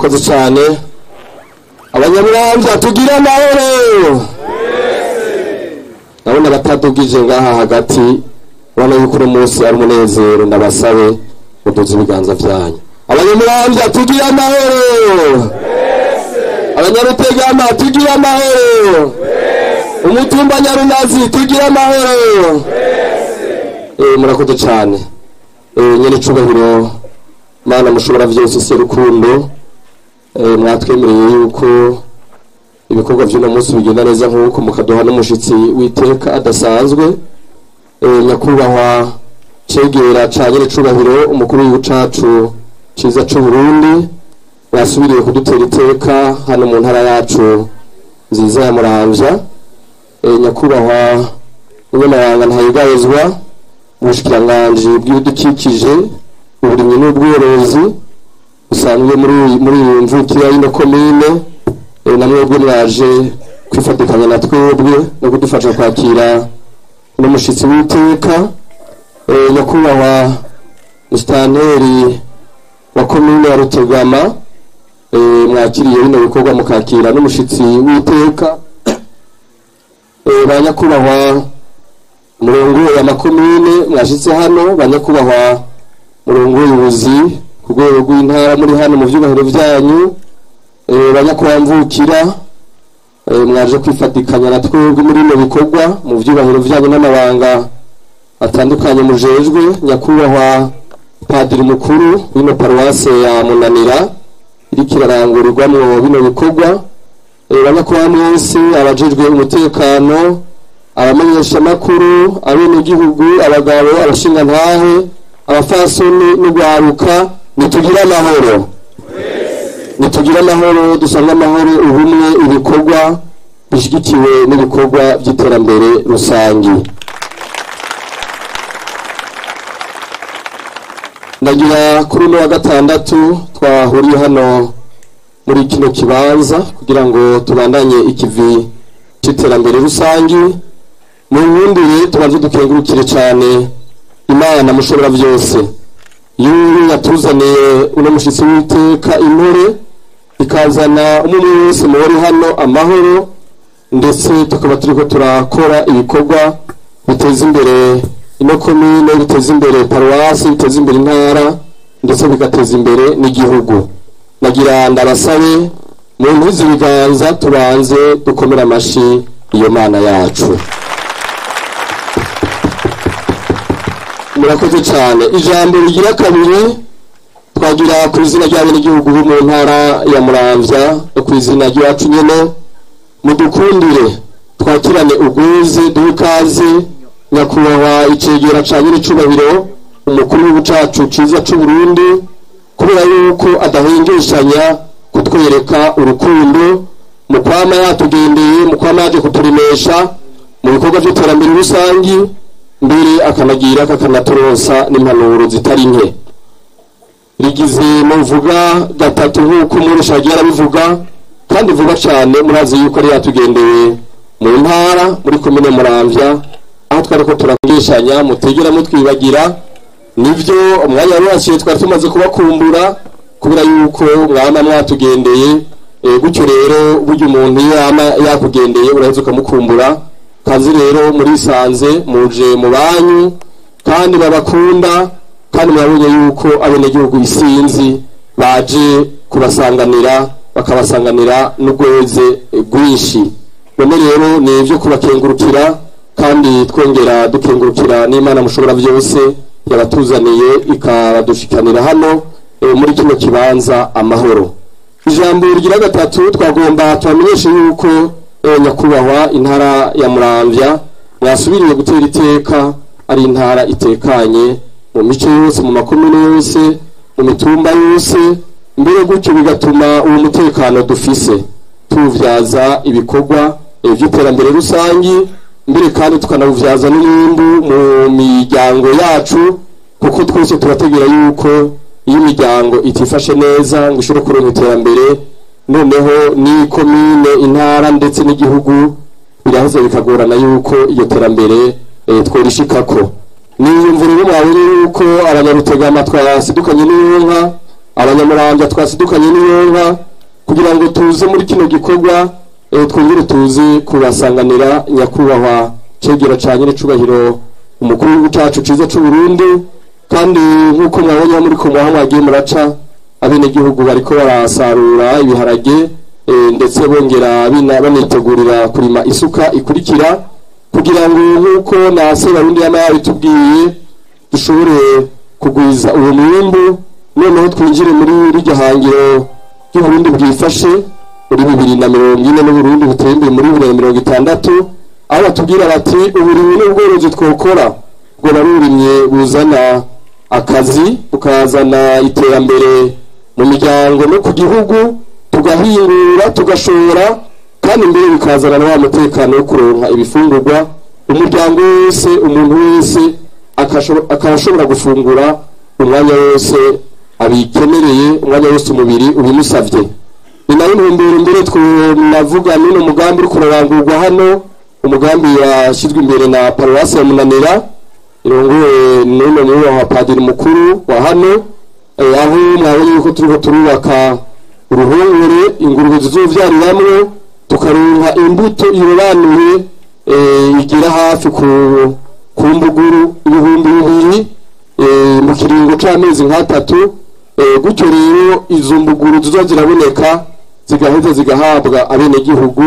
Murakoze cyane. Abanyamuramvya, tugira amahoro. Ndabona batadugije ngaha hagati, urabona yuko uno munsi ari umunezero. Ndabasabe muduze ibiganza vyanyu. Abanyamuramvya, tugira amahoro. Abanyarutegama, tugira amahoro. Umutumba Nyarunazi, tugira amahoro. Murakoze cyane. Nyene icubahiro, Mana mushobora vyose, se rukundo, mwatwemereye yuko ibikorwa vy'uno munsi bigenda neza nk'uko mukaduha n'umushitsi w'iteka adasanzwe, nyakubahwa cegera ca nyene icubahiro umukuru w'igihugu cacu ciza c'Uburundi, basubiriye kudutera iteka hano mu ntara yacu nziza ya Muramvya, nyakubahwa umunyamabanga ntayegayezwa ubushikiranganji bw'ibidukikije, uburimyi n'ubworozi, usanzwe muri iyi mvukira y'ino komine, na mwebwe mwaje kwifatikanya na twebwe no kudufasha kwakira n'umushitsi w'iteka, nyakubahwa musitanteri wa komine ya Rutegama, mwakiriye bino bikorwa mukakira n'umushitsi w'iteka, ba nyakubahwa murongo ya makomine mwashitse hano, ba nyakubahwa murongo w'ubuyobozi ku rwego rw'intara muri hano mu vyubahiro vyanyu, ba nyakubahwa mvukira, mwaje kwifatikanya na twebwe muri bino bikorwa mu vyubahiro vyanyu n'amabanga atandukanye mujejwe, nyakubahwa padiri mukuru w'ino paruwase ya Munanira iriko irarangurirwamwo bino bikorwa, ba nyakubahwa mwese abajejwe umutekano, abamenyeshamakuru, abenegihugu, abagabo, abashingantahe, abafasoni n'ugwaruka, nitugire amahoro. Nitugire amahoro, dusange amahoro, ubumwe, ibikorwa bishigikiwe n'ibikorwa by'iterambere rusangi. Ndagira kuri uno wa gatandatu twahuriye hano muri kino kibanza kugira ngo tubandanye ikivi c'iterambere rusangi. Mu nkundire tubanze dukengurukire cyane Imana mushobora byose, yuyu yatuzaniye uno mushitsi w'iteka intore, ikazana umwe wese muri hano amahoro, ndetse tukaba turiko turakora ibikorwa biteza imbere ino komine, biteza imbere paruwasi, biteza imbere intara, ndetse bigateza imbere n'igihugu. Nagira ndabasabe mu ntuzi ibiganza tubanze dukomere amashi iyo Mana yacu. Murakoze cyane. Ijambo rigira kabiri twagira ku izina ry'abenegihugu bo mu ntara ya Muramvya no ku izina ryacu nyene, mudukundire twakirane ubwuzu, duhe ikaze nyakubahwa icegera ca nyene icubahiro umukuru w'igihugu cacu ciza c'Uburundi, kubera yuko adahengeshanya kutwereka urukundo mu kwama yatugendeye, mu kwama yaje kuturemesha mu bikorwa vy'iterambere rusangi, mbere akanagira akanaturonsa n'impanuro zitari nke. Rigize muvuga gatatu nk'uko umurisha agiye arabivuga, kandi vuba cyane murazi yuko ari yatugendeye mu ntara muri komine Muramvya, aho twariko turakundishanya, mutegera mutwibagira. Nivyo umwanya wari waciye twari tumaze kubakumbura kubera yuko mwama mwatugendeye. Gutyo rero burya umuntu iyo yama yakugendeye uraheza ukamukumbura. Kazi rero murisanze muje mu banyu kandi babakunda, kandi murabonye yuko abenegihugu isinzi baje kubasanganira, bakabasanganira n'ugweze rwinshi. None rero ni ivyo kubakengurukira, kandi twongera dukengurukira n'Imana mushobora byose yabatuzaniye ikabadushikanira hano muri kino kibanza amahoro. Ijambo rigira gatatu twagomba tubamenyeshe yuko nyakubahwa intara ya Muramvya mwasubiriye gutera iteka, ari intara itekanye mu mice yose, mu makomine yose, mu mitumba yose, mbere gutyo bigatuma uwo mutekano dufise tuwuvyaza ibikorwa vy'iterambere rusangi, mbere kandi tukanawuvyaza n'umwimbu mu miryango yacu, kuko twese turategera yuko iyo imiryango itifashe neza ngo ishobore kuronka iterambere, noneho ni komine, intara ndetse n'igihugu biraheze bikagorana yuko iyo terambere tworishikako. Niyumva rero mwabonye yuko abanyarutegama twasidukanye n'inka, Abanyamuramvya twasidukanye n'iyonka kugira ngo tuze muri kino gikorwa, twongere tuze kubasanganira nyakubahwa cegera ca nyirecubahiro umukuru w'igihugu cacu ciza c'u Burundi. Kandi nk'uko mwabonye muri ko mwagiye muraca, abenegihugu bariko barasarura ibiharage, ndetse bongera banitegurira kurima isuka ikurikira, kugira ngo nk'uko na Sebarundi yama yabitubwiye dushobore kugwiza uwo mwimbu, noneho twinjire muri rirya hangiro ry'Uburundi bwifashe muri 2040 n'Uburundi buteye imbere muri 2060, aho batubwira bati uburimyi n'ubworozi twokora bwo barurimye buzana akazi, bukazana iterambere mu miryango no ku gihugu, tugahingura tugashora, kandi mbere bikazana na wa mutekano wo kuronka ibifungurwa umuryango wese, umuntu wese akashobora gufungura umwanya wose abikenereye, umwanya wose umubiri ubimusavye. Ni nayo ntumbero mbere twanavuga n'uno mugambi uri kurarangurwa hano, umugambi washyizwe imbere na paruwasi ya Munanira irongowe n'uno mwubahwa padiri mukuru wa hano, aho mwabonye yuko turiko turubaka uruhongore ingurube zizovyariramwo, tukaronka imbuto irobanuye, igira hafi ku mbuguru 2000, mu kiringo c'amezi nk'atatu. Gutyo rero izo mbuguru zizoza ziraboneka zigaheza zigahabwa abenegihugu,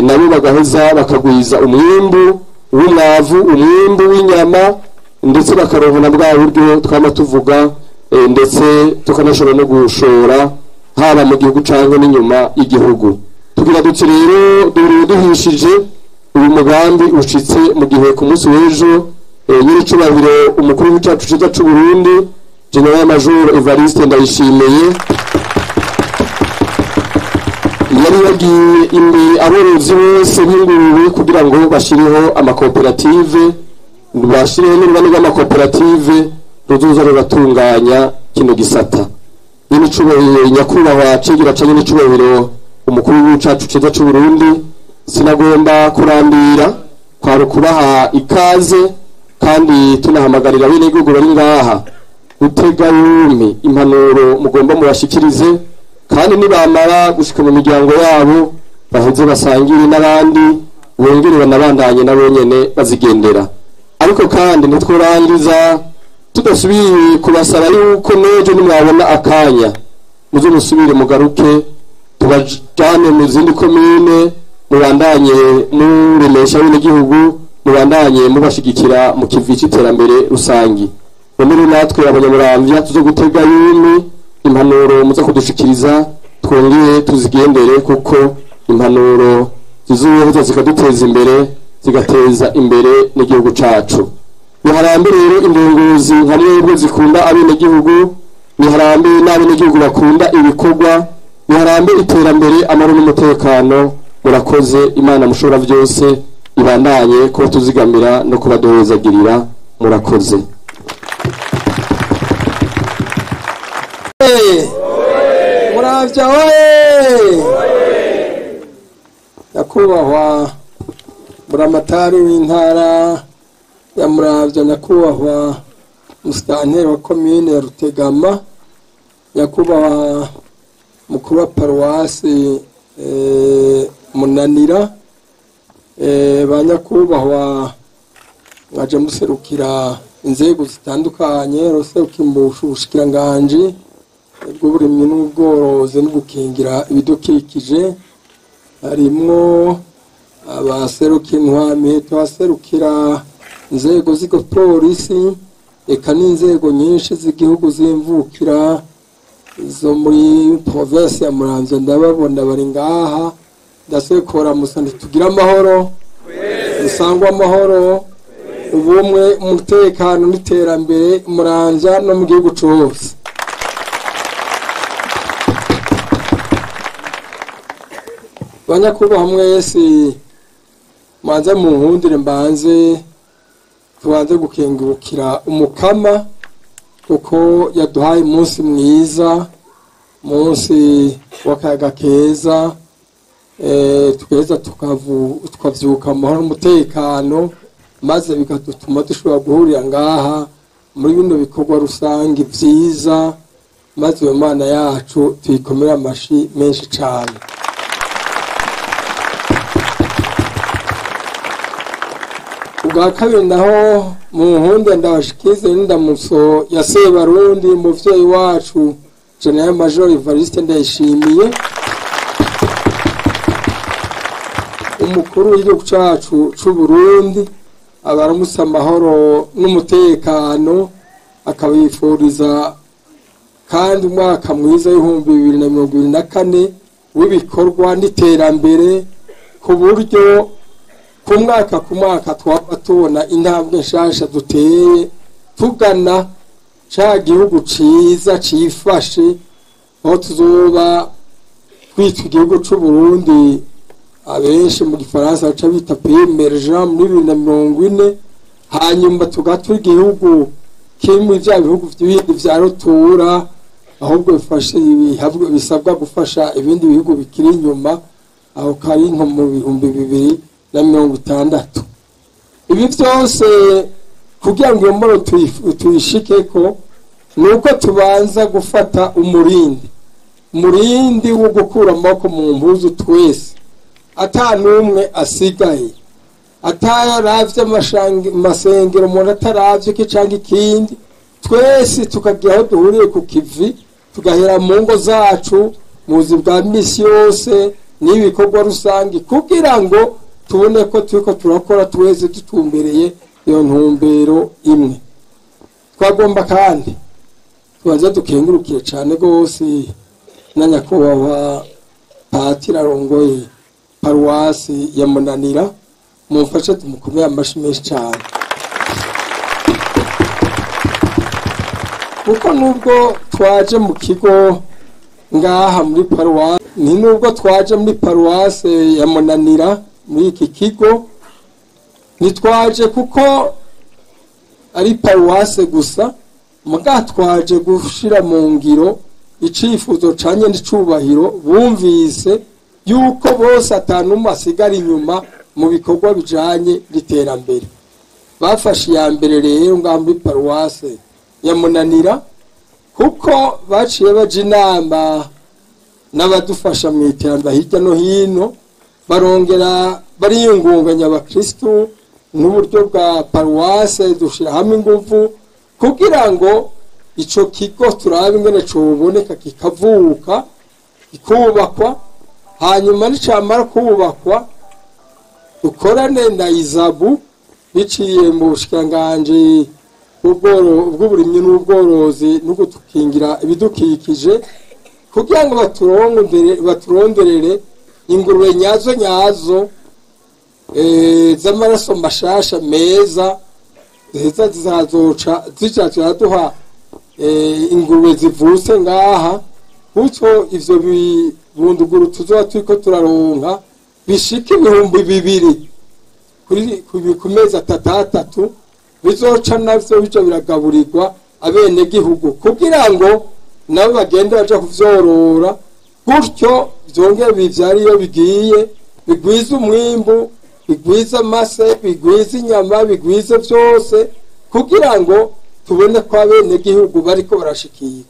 nabo bagaheza bakagwiza umwimbu w'umwavu, umwimbu w'inyama, ndetse bakaronka na bwa buryo twama tuvuga, ndetse tukanashobora no gushora haba mu gihugu canke n'inyuma y'igihugu. Tugira duti rero dore duhishije uyu mugambi ushitse mu gihe ku munsi w'ejo, nyiricubahiro umukuru w'icacu ciza c'u Burundi General Major Evariste Ndayishimiye yari yagiye imbere aborozi bose b'ingurube kugira ngo bashireho amakoperative, bashireho n'uruganda rw'amakoperative ruzoza ruratunganya kino gisata. Nyiricubahiro nyakubahwa cegera ca nyiricubahiro umukuru w'igihugu cacu ciza c'u Burundi, sinagomba kurambira, kwari ukubaha ikaze kandi tunahamagarira abenegihugu bari ngaha gutega yompi impanuro mugomba mubashikirize, kandi nibamara gushika mu miryango yabo baheze basangire n'abandi, bongere banabandanye nabo nyene bazigendera. Ariko kandi ntitworangiza tudasubiye kubasaba yuko n'ejo nimwabona akanya muze musubire mugaruke, tubajane mu zindi komine, mubandanye muremesha abenegihugu, mubandanye mubashigikira mu kivi c'iterambere rusangi. None natwe abanyamuramvya tuzo gutega yompi impanuro muza kudushikiriza, twongere tuzigendere, kuko impanuro zizoheza zikaduteza imbere, zigateza imbere n'igihugu cacu. Niharambe rero indongozi nka mwebwe zikunda abenegihugu, niharambe n'abenegihugu bakunda ibikorwa, niharambe iterambere, amahoro n'umutekano. Murakoze. Imana mushobora vyose ibandanye ko tuzigamira no kubaduhezagirira. Murakoze. Muramvya oye! Nyakubahwa buramatari w'intara ya Muramvya, nyakubahwa musitanteri wa komine ya Rutegama, nyakubahwa mukuru wa paruwasi Munanira, ba nyakubahwa mwaje muserukira inzego zitandukanye, ruserukira ubushikiranganji bw'uburimyi n'ubworozi no gukingira ibidukikije, harimwo abaserukira intwamiheto, abaserukira inzego z'igipolisi, eka n'inzego nyinshi z'igihugu z'imvukira zo muri province ya Muramvya, ndababona bari ngaha. Ndasekora musa ntitugira amahoro, dusangwa amahoro, ubumwe, umutekano n'iterambere Muramvya no mu gihugu cose. Banyakubaha mwese, manze mu nkundire mbanze tubanze gukengurukira umukama kuko yaduhaye umunsi mwiza, umunsi w'akayaga keza, tugaheza tukavyuka amahoro n'umutekano, maze bigatuma dushobora guhurira ngaha muri bino bikorwa rusange vyiza Maze iyo Mana yacu tuyikomere amashi menshi cyane. Ubwa kabiri naho mu nkunde ndabashikize n'indamutso ya Sebarundi, umuvyeyi wacu General Major Evariste Ndayishimiye, umukuru w'igihugu cacu c'u Burundi, abaramutsa amahoro n'umutekano, akabifuriza kandi umwaka mwiza w'2024 w'ibikorwa n'iterambere, ku buryo ku mwaka ku mwaka twaba tubona intambwe nshasha duteye tugana ca gihugu ciza cifashe, aho tuzoba twitwa igihugu c'u Burundi, abenshi mu gifaransa baca bita pays émergent, muri 2040, hanyuma tugatura igihugu kimwe vya bihugu bindi vya rutura, ahubwo bifashe bisabwa gufasha ibindi bihugu bikiri inyuma, aho kari nko mu 2060. Ibi byose kugira ngo iyo mboro tuyishikeko nuko tubanza gufata umurindi wo gukura amaboko mu mpuzu twese, ata n'umwe asigaye, ataravye amasengero, umuntu ataravye iki canke ikindi, twese tukagira aho duhuriye ku kivi, tugahera mu ngo zacu, mu buzima bwa misi yose n'ibikorwa rusange, kugira ngo tubone ko turiko turakora twese dutumbereye iyo ntumbero imwe. Twagomba kandi tubanze dukengurukire cane gose na nyakubahwa Patiri arongoye paruwasi ya Munanira, mumfashe tumukomere amashi menshi cane, kuko nubwo twaje mu kigo ngaha muri paruwasi, ni nubwo twaje muri paruwasi ya Munanira muri iki kigo, ntitwaje kuko ari paruwase gusa, muga twaje gushira mu ngiro icifuzo canye n'icubahiro bumvise yuko bose atanumwe asigara inyuma mu bikorwa bijanye n'iterambere. Bafashe iya mbere rero ngaha muri paruwase ya Munanira, kuko baciye baja inama n'abadufasha mu iterambere hirya no hino, barongera bariyungunganya abakristu n'uburyo bwa paruwase, dushira hamwe inguvu kugira ngo ico kigo turabe ingene coboneka kikavuka kikubakwa, hanyuma nicamara kubakwa dukorane na Izabu biciye mu bushikiranganji bw'uburimyi n'ubworozi no gukingira ibidukikije, kugira ngo baturonderere ingurube nyazo nyazo z'amaraso mashasha meza, ziheza zizazoca zija ziraduha ingurube zivutse ngaha, gutyo ivyo bibunduguru tuzoba turiko turaronka bishika 2000 ku mezi atatu, bizoca navyo bijo biragaburirwa abenegihugu, kugira ngo nabo bagende baja kuvyorora, gutyo vyongere bivyara iyo bigiye, bigwize umwimbu, bigwize amase, bigwize inyama, bigwize vyose, kugira ngo tubone ko abenegihugu bariko barashikirwa.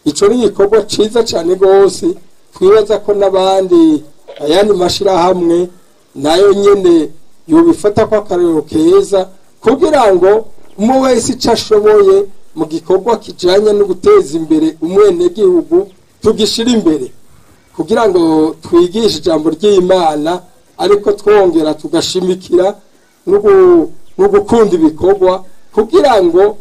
Ico ni igikorwa ciza cane gose, twibaza ko n'abandi ayandi mashirahamwe nayo nyene yobifata ko akarorero keza, kugira ngo umwe wese ico ashoboye mu gikorwa kijanye no guteza imbere umwenegihugu tugishira imbere, kugira ngo twigishe ijambo ry'Imana, ariko twongera tugashimikira no gukunda ibikorwa, kugira ngo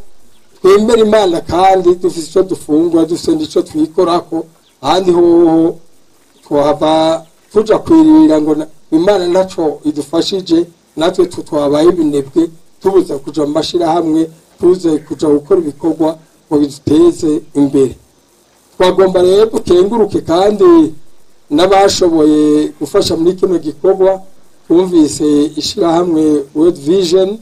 twemere Imana kandi dufise ico dufungura, dufise n'ico twikorako. Ahandi hoho twaba tuja kwirira ngo Imana ntaco idufashije, natwe twabaye ibinebwe, tubuze kuja mu mashirahamwe, tubuze kuja gukora ibikorwa ngo biduteze imbere. Twagomba rero dukenguruke kandi n'abashoboye gufasha muri kino gikorwa. Twumvise ishirahamwe World Vision,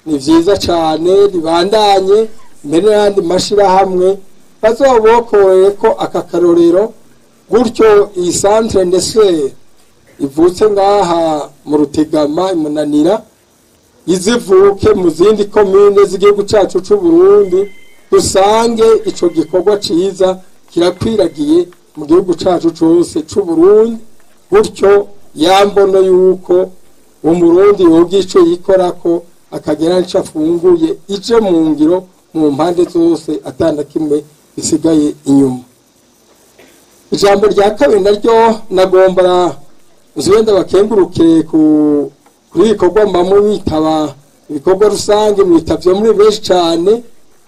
ni vyiza cane, ribandanye mbere n'ayandi mashirahamwe bazobokoreye ko aka karorero, gutyo iyi centre ndetse ivutse ngaha mu Rutegama Imunanira izivuke mu zindi komine z'igihugu cacu c'u Burundi, dusange ico gikorwa ciza kirakwiragiye mu gihugu cacu cose c'u Burundi. Gutyo yambono yuko umurundi yogico yikorako akagera n'ico afunguye ije mu ngiro mu mpande zose atanda kimwe bisigaye inyuma. Ijambo rya kabiri naryo nagombara uzwenda bakengurukire kuri ibikorwa mbamwe mwitaba ibikorwa rusange mwitavyo muri benshi cane.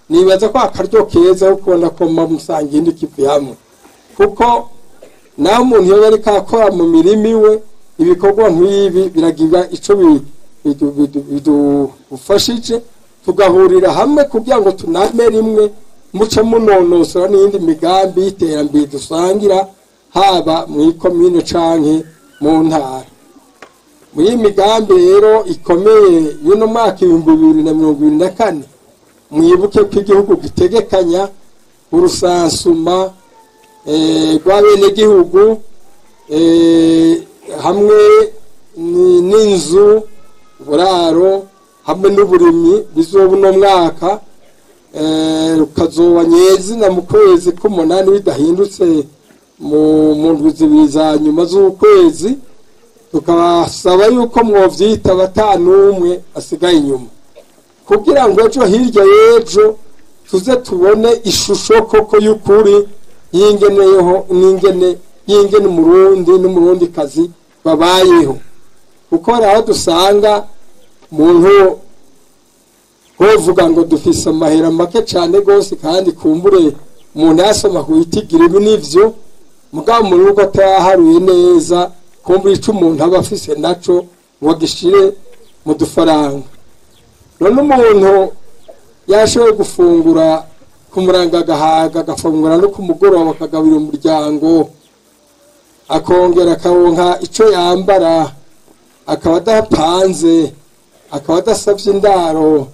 Nibaza ko akaryo keza ko kubona ko musangiye n'ikivi hamwe, kuko naho umuntu yoba ariko akora mu mirima iwe ibikorwa nk'ibi biragira ico bidufashije, tugahurira hamwe kugira ngo tuname rimwe muce munonosora n'iyindi migambi y'iterambere dusangira haba mu ikomine canke mu ntara. Muri iyi migambi rero ikomeye y'uno mwaka 2024, mwibuke ko igihugu gitegekanya urusansuma rw'abenegihugu hamwe n'inzu uburaro hamwe n'uburimyi bizoba uno mwaka, rukazoba nyezina mu kwezi k'umunani bidahindutse mu ndwi zibiri za nyuma z'ukwezi. Tukabasaba yuko mwovyitaba ata n'umwe asigaye inyuma, kugira ngo ejo hirya y'ejo tuze tubone ishusho koko y'ukuri y'ingeneyeho n'ingene y'ingene umurundi n'umurundikazi babayeho. Kuko hari aho dusanga umuntu wovuga ngo dufise amahera make cane gose, kandi kumbure umuntu yasoma kuitigira ibi nivyo, mugabo mu rugo ataharuye neza kumbure ico umuntu aba afise naco ngo agishire mu dufaranga. None umuntu yashoboye gufungura ku muranga agahaga, agafungura no ku mugoroba akagabira umuryango, akongera akaronka ico yambara, akaba adapanze, akaba adasavye indaro,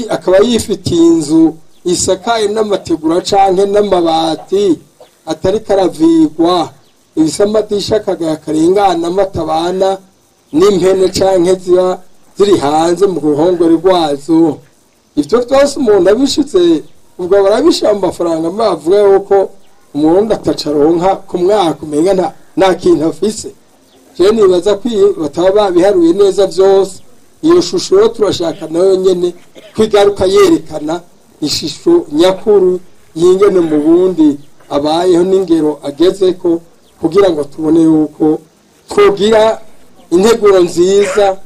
akaba yifitiye inzu isakaye n'amategura canke n'amabati atari karavigwa, ibisa amadisha akagaya karengana amatabana n'impene canke ziba ziri hanze mu ruhongore rwazo. Ivyo vyose umuntu abishitse ubwo barabishira mu mafaranga, bavuga yuko umurundi atacaronka ku mwaka umenga nta kintu afise. Je nibaza ko bataba babiharuye neza vyose. Iyo shusho rero turashaka nayo nyene kwigaruka yerekana ishusho nyakuru y'ingene mu Burundi abayeho n'ingero agezeko, kugira ngo tubone yuko twogira integuro nziza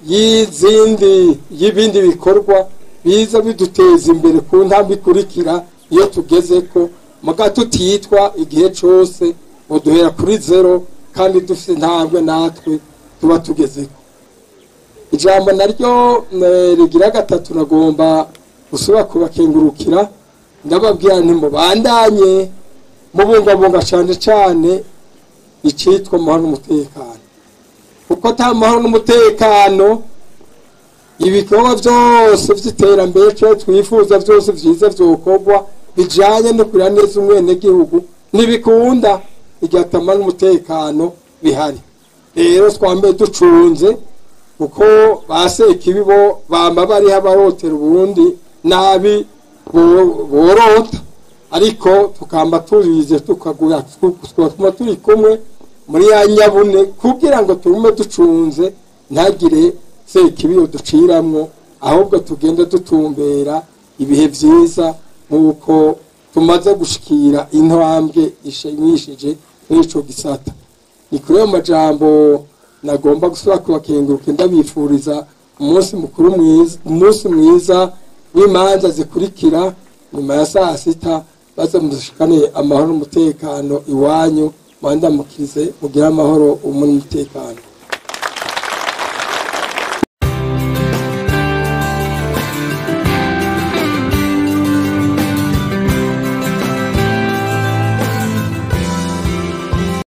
y'izindi y'ibindi bikorwa biza biduteza imbere ku ntambwe ikurikira iyo tugezeko, muga tutitwa igihe cose ngo duhera kuri zero kandi dufite intambwe natwe tuba tugezeko. Ijambo naryo rigira gatatu nagomba gusubira kubakengurukira, ndababwira nti mubandanye mubungabunga cane cane icitwa amahoro n'umutekano, kuko ata mahoro n'umutekano ibikorwa vyose vy'iterambere cyo twifuza vyose vyiza vyokorwa bijanye no kurira neza umwenegihugu ntibikunda igihe ata n'umutekano bihari. Rero twambe ducunze, kuko basekibi bo bamba bariho abarotera Uburundi nabi borota, ariko tukamba tubize tukagura tukaba turi kumwe muri ya nyabune kugira ngo turume ducunze ntagire sekibi duciramwo, ahubwo tugende dutumbera ibihe vyiza nkuko tumaze gushikira intambwe ishimishije n'ico gisata. Ni kuri ayo majambo nagomba gusubira kubakenguruka, ndabifuriza umunsi mukuru mwiza, umunsi mwiza w'imanza zikurikira nyuma ya saa sita, baze mushikane amahoro n'umutekano iwanyu, mwandamukize mugire amahoro n'umutekano.